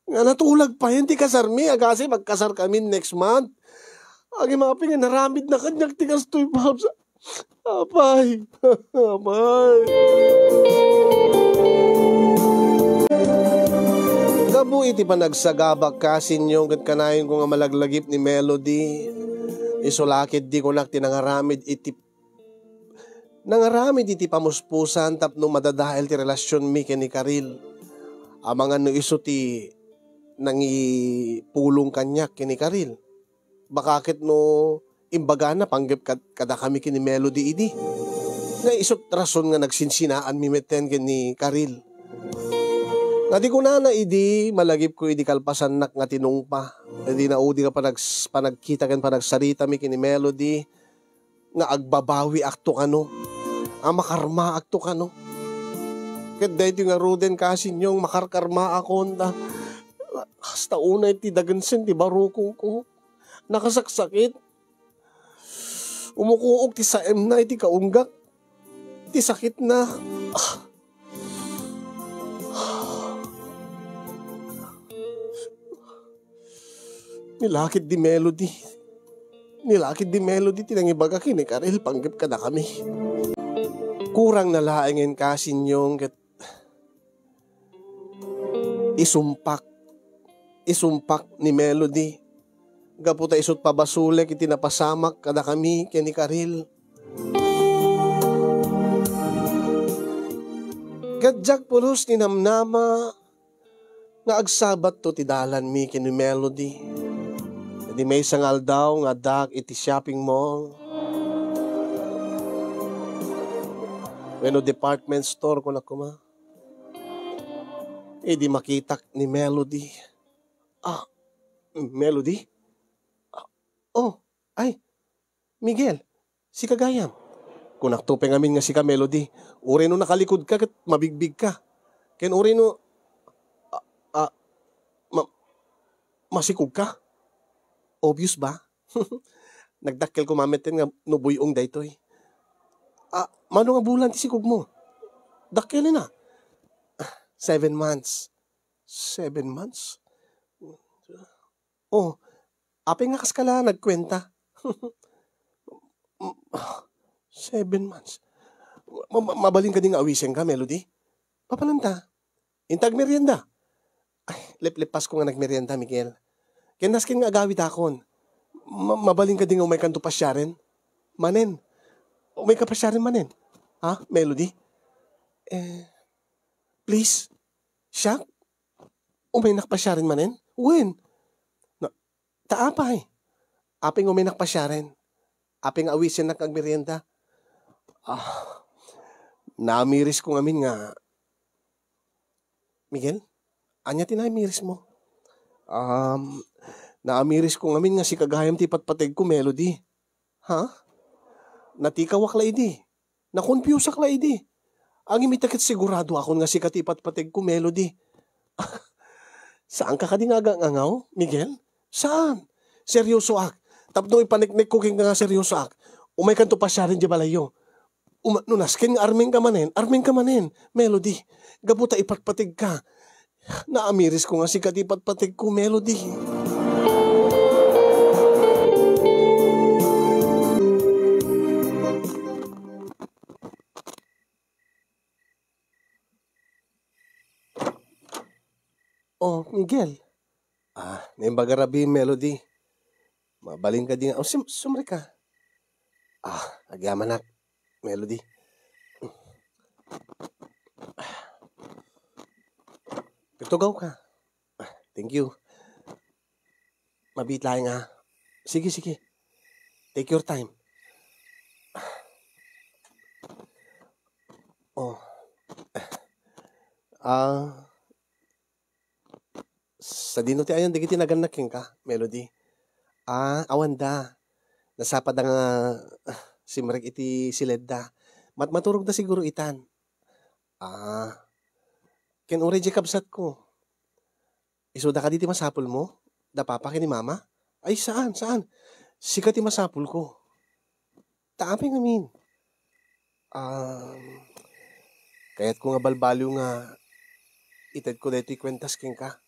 nga natulag payen ti kasarmi, agasem agkasarkamin next month. Ngem apay nga inaramidna kaniak ti kastoy, Paps. Apay, apay. Gapu iti panagsagabak, Kasinyong, ket kanayonko nga malaglagip ni Melody. Isu la ketdi kunak ti nangaramid iti nangaramid iti pamuspusan tapno madadael ti relasionmi ken ni Karil. Amangan no isu ti nangipulong kaniak ken ni Karil. Baka ket no imbagana panggep kad-, kadakami ken ni Melody idi. Nga isut rason nga nagsinsinaanmi metten ken ni Karil. Nga di kunana idi, malagipko idi kalpasannak nga tinungpa. Idi naudi nga panags-, panagkita ken panagsaritami ken ni Melody, nga agbabawiakto kano, a makarmaakto kano. Ket daytoy ngaruden, Kasinyong, makarkarmaakon ta kasta unay ti dagensen ti barukongko. Nakasaksakit. Umukuok ti saemna iti kaunggak. Ti sakitna. Ah. Ni la ketdi Melody. Ni la ketdi Melody ti nangibaga ken ni Karil panggep kadakami. Kurangna laengen, Kasinyong, ket isumpak. Isumpak ni Melody. Gapu ta isut pabasolek iti napasamak kadakami ken ni Karil. Ket diak pulos ninamnama Agsabatto ti dalanmi ken ni Melody. Idi maysa nga aldaw nga addaak iti shopping mall, wenno department store, kunak koma. Idi makitak ni Melody. Ah, Melody? Ah, oh, ay, Miguel, sika gayam. Kunakto pay ngamin nga sika, Melody. Uray no nakalikod ka ket mabigbig ka. Ken uray no, ah, ah, ma-, masikog ka. Obvious ba? Nagdakkel koma metten nga no buy-ong daytoy. Ah, mano nga bulan ti sikog mo? Dakkel na. Ah, seven months. Seven months? Oh, apay nga kaskala nagkuenta? Seven months. Ma-, ma-, mabalin kadi nga awisen ka, Melody? Papananta? Inta agmerienda? Ay, leplep pasko nga nagmerienda, Miguel. Ken nasken nga agawidakon. Ma-, mabalin kadi nga umaykanto pasiaren? Manen. Umayka pasiaren manen? Ha, Melody? Eh, please? Siak? Umaynak pasiaren manen? Wen? Na, ta apay? Apay nga umaynak pasiaren? Apay nga awisennak nga agmerienda? Ah, naamirisko ngamin nga, Miguel, ania ti naamirismo? Um, naamirisko ngamin nga sika gayam ti ipatpategko, Melody. Ha? Natikawak la idi. Nakonfiusak la idi. Ngem ita ket siguradoakon nga sika ti ipatpategko, Melody. Saanka kadi nga agangangaw, Miguel? Saan. Seryosoak. Tapno ipaneknekko kenka nga seryosoak, umaykanto pasiaren idiay balayyo. Uma-, no nasken nga armenka manen, armenka manen, Melody. Gapu ta ipatpategka. Naamirisko nga sika ti ipatpategko, Melody. Oh, Miguel. Ah, naimbag a rabii, Melody. Mabalin kadi nga, oh, sim-, sumrek ka. Ah, agyamanak, Melody. Pitugaw ka. Ah, thank you. Mabiit laeng, ah. Sige, sige. Take your time. Oh. Ah, sadino ti ayan dagiti nagannak kenka, Melody? Ah, awanda. Nasapada nga, ah, simrek iti siledda. Matmaturogda siguro itan. Ah, ken uray diay kabsatko. Isuda kadi ti masapulmo? Da papa ken ni mama? Ay, saan, saan. Sika ti masapulko. Ta apay ngamin? Um, kayatko nga balbaliw nga itedko daytoy kuentas kenka.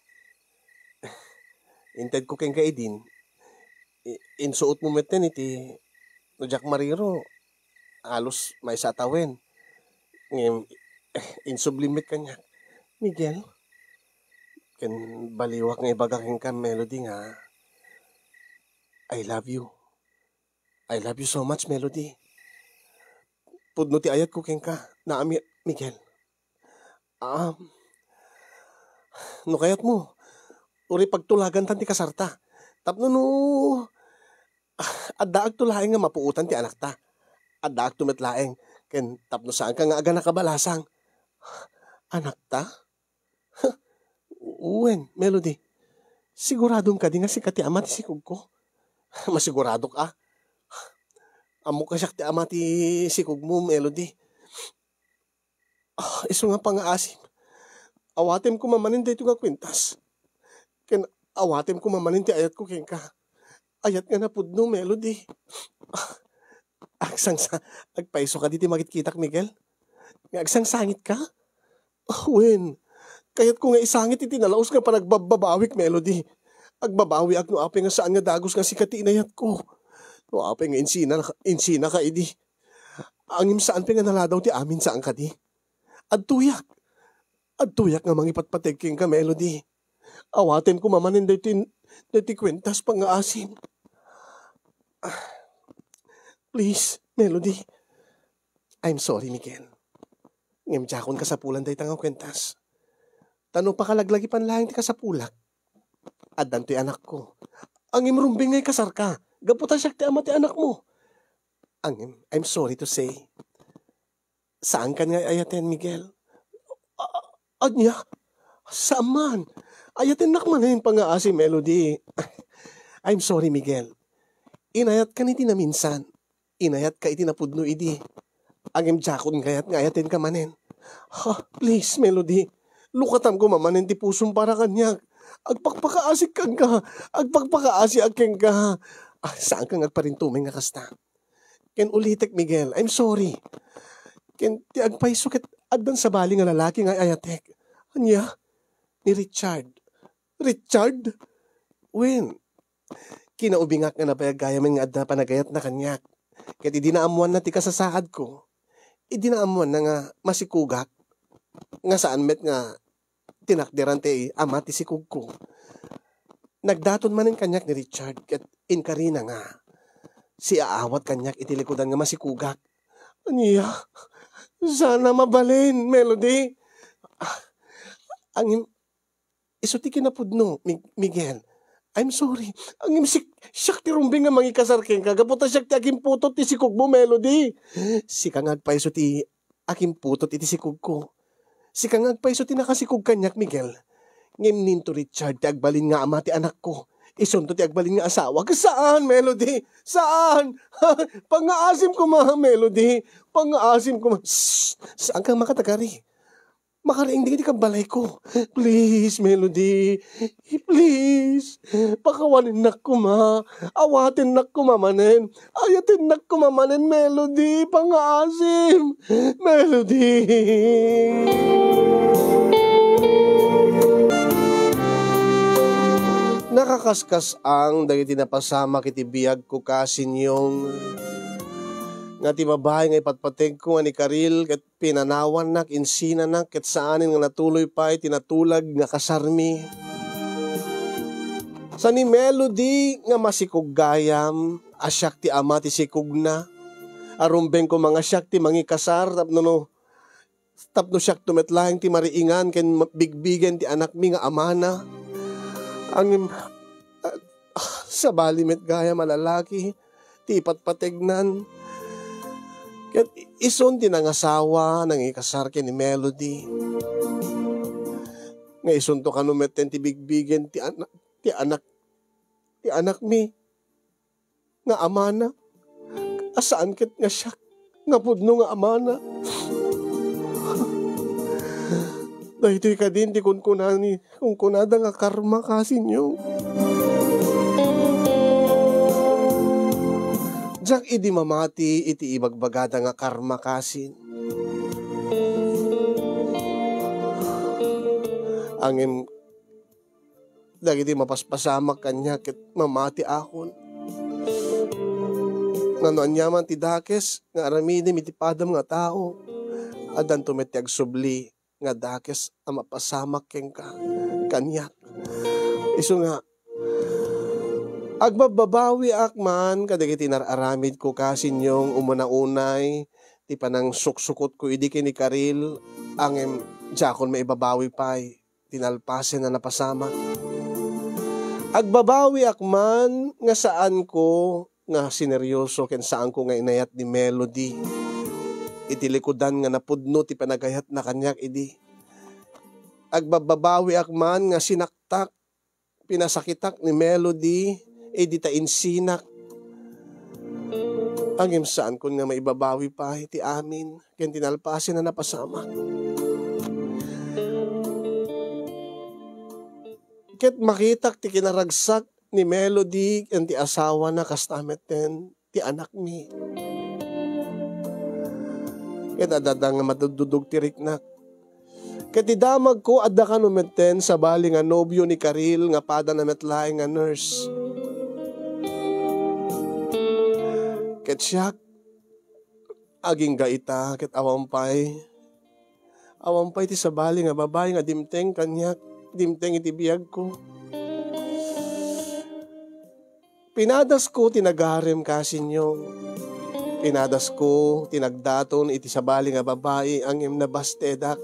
Intedko kenka idin, i-, insuotmo metten iti, no diak mariro, alus maysa a tawen. Ngem, insublim met kaniak. Miguel, ken baliwak nga ibaga kenka, Melody, nga I love you. I love you so much, Melody. Pudno ti ayatko kenka, naami, Miguel. Um, no kayatmo, uray pagtulagantan ti kasarta. Tapno no, ah, adda agto laeng nga mapuotan ti anakta. Adda agto met laeng, ken tapno saanka nga agana kabalasang. Anakta? Wen, Melody. Siguradom kadi nga sika ti ama ti sikogko? Masiguradok a. Ammok a siak ti ama ti sikogmo, Melody. Ah, isu nga pangngaasim. Awatem koma manen daytoy nga kuentas. Ken awatem koma manen ti ayatko kenka. Ayat nga napudno, Melody. Ah, agsangsa-, agpayso kadi ti makitkitak, Miguel? Nga agsangsangit ka? Ah, wen, kayatko nga isangit iti nalaus nga panagbababawik, Melody. Agbabawiak no apay nga saan nga dagus nga sika ti inayatko. No apay nga insina-, insinaka idi. Ngem saan pay nga naladaw ti amin saan kadi. Adtoyak. Adtoyak nga mangipatpateg kenka, Melody. Awatem koma manen daytoy, daytoy kuentas pangngaasim. Ah, please, Melody. I'm sorry, Miguel. Ngem diakon kasapulan dayta nga kuentas. Ta no pakalaglagipan laeng ti kasapulak, addan toy anakko. Ngem rumbeng nga ikasarka, gapu ta siak ti ama ti anakmo. Ngem, I'm sorry to say, saankan nga ay-ayaten, Miguel. A-, ania? Saan man. Ayatennak manen, pangaasi, Melody. I'm sorry, Miguel. Inayatkan iti naminsan. Inayatka iti napudno idi. Ngem diakon gayat nga ayatenka manen. Ha, please, Melody. Lukatam koma manen ti pusom para kaniak. Agpakpakaasik kenka. Agpakpakaasiak kenka. Ah, saanka nga agparintumeng nga kasta. Ken ulitek, Miguel, I'm sorry. Ken ti agpayso ket addan sabali nga lalaki nga ayatek. Ania? Ni Richard. Richard? Wen, kinaubingak nga nabayag gayamen nga adda panagayatna kaniak. Ket idi naammoanna ti kasasaadko, idi naammoanna nga masikugak, nga saan met nga tinakderan ti ama ti sikugko. Nagdaton manen kaniak ni Richard ket inkarina nga siaawat kaniak iti likudan nga masikugak. Ania? Sana mabalin, Melody. Ah, ngem, isu ti kinapudno, Mi-, Miguel. I'm sorry. Ngem sik-, siak ti rumbeng nga mangikasar kenka, gapu ta siak ti agimputot ti sikugmo, Melody. Sika nga agpayso ti agimputot iti sikugko. Sika nga agpayso ti nakasikog kaniak, Miguel. Ngem ni Richard ti agbalin nga ama ti anakko. Isunto ti agbalin nga asawa. Saan, Melody? Saan? Pangngaasim koma, Melody. Pangngaasim koma. Shh! Saanka makatagari? Makariing dagiti kabbalayko. Please, Melody. Please. Pakawanennak koma. Awatennak koma manen. Ayatennak koma manen, Melody. Pangngaasim. Melody. Nakakaskas-ang dagiti napasamak iti biagko, Kasinyong, nga ti babai nga ipatpategko nga ni Karil ket pinanawannak, insinanak, ket saanen nga natuloy pay ti natulag nga kasarmi. Sa ni Melody nga masikog gayam, a siak ti ama ti sikogna, a rumbeng koma nga siak ti mangikasar tapno no, tapno siakto met laeng ti mariingan ken ma-, bigbigen ti anakmi nga amana. Ngem, ah, ah, sabali met gayam a lalaki ti ipatpategnan. Ket isun ti nangasawa, nangikasar ken ni Melody. Nga isunto kano metten ti bigbigen ti ana-, ti anak, ti anakmi nga amana, a saan ket nga siak nga pudno nga amana. Daytoy kadin ti kunkunani, kunkunada nga karma, Kasinyong. Diak idi mamati iti ibagbagada nga karma, Kasin. Ngem dagiti mapaspasamak kaniak ket mamatiakon. Nga no aniaman ti dakes nga aramidem iti padam nga tao, addanto met ti agsubli nga dakes a mapasamak kenka, kaniak. Isu nga, agbabbabawiak man kadagiti nar-aramidko, Kasinyong, umuna unay ti panangsuksukotko idi ken ni Karil, ngem diakon maibabawi pay ti nalpasen a napasamak. Agbabawiak man nga saanko nga sineryoso ken saanko nga inayat ni Melody iti likudan nga napudno ti panagayatna kaniak idi. Agbababawiak man nga sinaktak, pinasakitak ni Melody idi ta insinak. Ngem saankon nga maibabawi pay ti amin ken ti nalpasen a napasamak. Ket makitak ti kinaragsak ni Melody ken ti asawana, kasta metten ti anakmi. Ket adda nga madududog ti riknak. Ket ti damagko, adda kano metten sabali nga nobio ni Karil nga padana met laeng nga nurse. Ket siak, agingga ita, ket awan pay, awan pay ti sabali nga babai nga dimteng kaniak, dimteng iti biagko. Pinadasko ti nagarem, Kasinyong. Pinadasko ti nagdaton iti sabali nga babai, ngem nabastedak.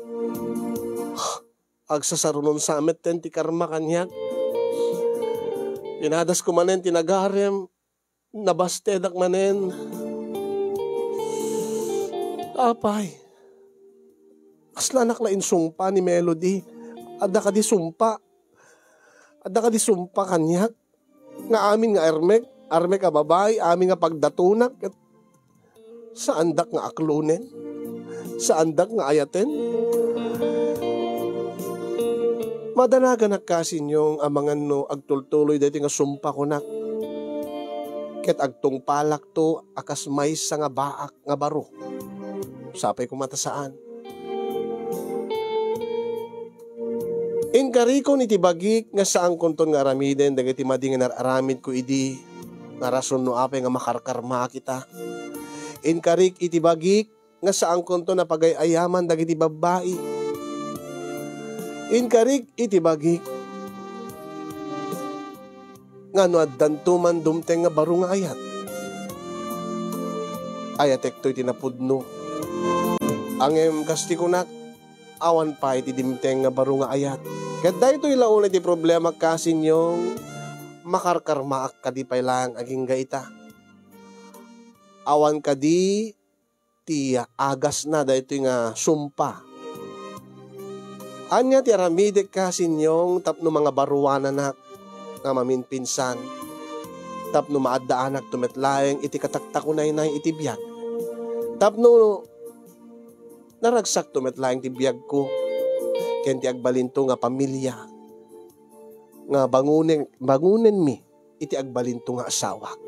Agsasarunon sa metten ti karma kaniak. Pinadasko manen ti nagarem, nabastedak manen. Apay, kaslanak la insungpa ni Melody. Adda kadi sumpa? Adda kadi sumpa kaniak? Nga amin nga armek, armek a babai, amin nga pagdatonak, ket saandak nga aklonen? Saandak nga ayaten? Madanaganak kasin, Nyong, amangan no agtultuloy daytoy nga sumpakonak. Ket agtungpalakto a kas maysa nga baak nga baro. Sapay koma ta saan. Inkarikon iti bagik nga saankonton nga aramiden dagiti madi nga nar-aramidko idi, nga rason no apay nga makarkarmaak ita. Inkarik iti bagik nga saankonton a pagay-ayaman dagiti babbai. Inkarik iti bagik nga no addanto man dumteng nga baro nga ayat, ayatekto iti napudno. Ngem kas ti kunak, awan pay ti dimteng nga baro nga ayat. Ket daytoy la unay ti problema kasin, Nyong, makarkarmaak kadi pay laeng agingga ita? Awan kadi ti agasna daytoy nga sumpa? Ania ti aramidek kasin, Nyong, tapno mangabaruananak nga maminpinsan, tapno maaddaanakto met laeng iti kataktakunaynay iti biag, tapno naragsakto met laeng ti biagko ken ti agbalinto nga pamilia nga bangunen, bangunenmi iti agbalinto nga asawak.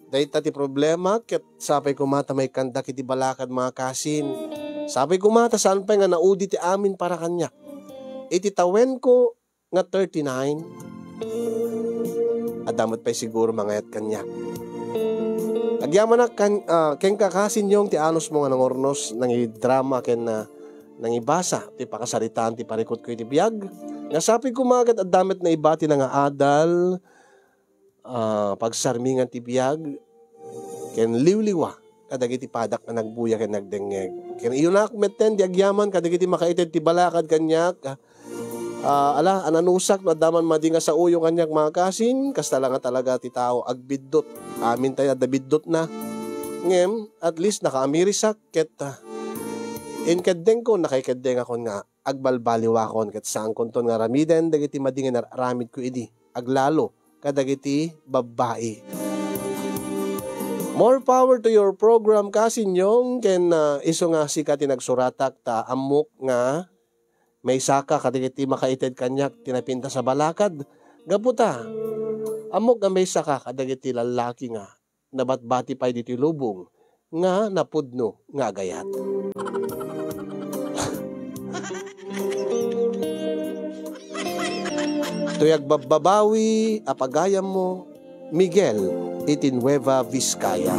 Dayta ti problema, ket sapay koma ta maikkandak iti balakad, mga kasin. Sapay koma ta saan pay nga naudi ti amin para kaniak. Iti tawenko nga thirty-nine, adda met pay siguro mangayat kaniak. Agyamanak kan, ah, kenka kasin, Nyong, ti anusmo nga nangurnos, nangidrama ken, ah, nangibasa ti pakasaritaan ti parikutko iti biag. Nga sapay koma ket adda met naibatina nga adal, ah, pagsarmingan ti biag ken liwliwa kadagiti padak nga nagbuya ken nagdengngeg. Ken iyunak metten ti agyaman kadagiti makaited ti balakad kaniak. Ah, ala, ananusak no adda man madi nga saoyo kaniak, mga kasin, kasta la nga talaga ti tao, agbiddut. Amin tayo adda biddutna. Ngem, at least nakaamirisak ket, ah, inkeddengko, nakaikeddengakon nga agbalbaliwakon ket saankonton nga aramiden dagiti madi nga nar-aramidko idi, aglalo kadagiti babbai. More power to your program, kasin, Nyong, ken, ah, isu nga sika ti nagsuratak ta ammok nga maysaka kadagiti makaited kaniak ti napintas a balakad. Gapu ta, ammok nga maysaka kadagiti lallaki nga nabatbati pay ditoy lubong nga napudno nga agayat. Toy agbabbabawi a pagayammo, Miguel, iti Nueva Vizcaya.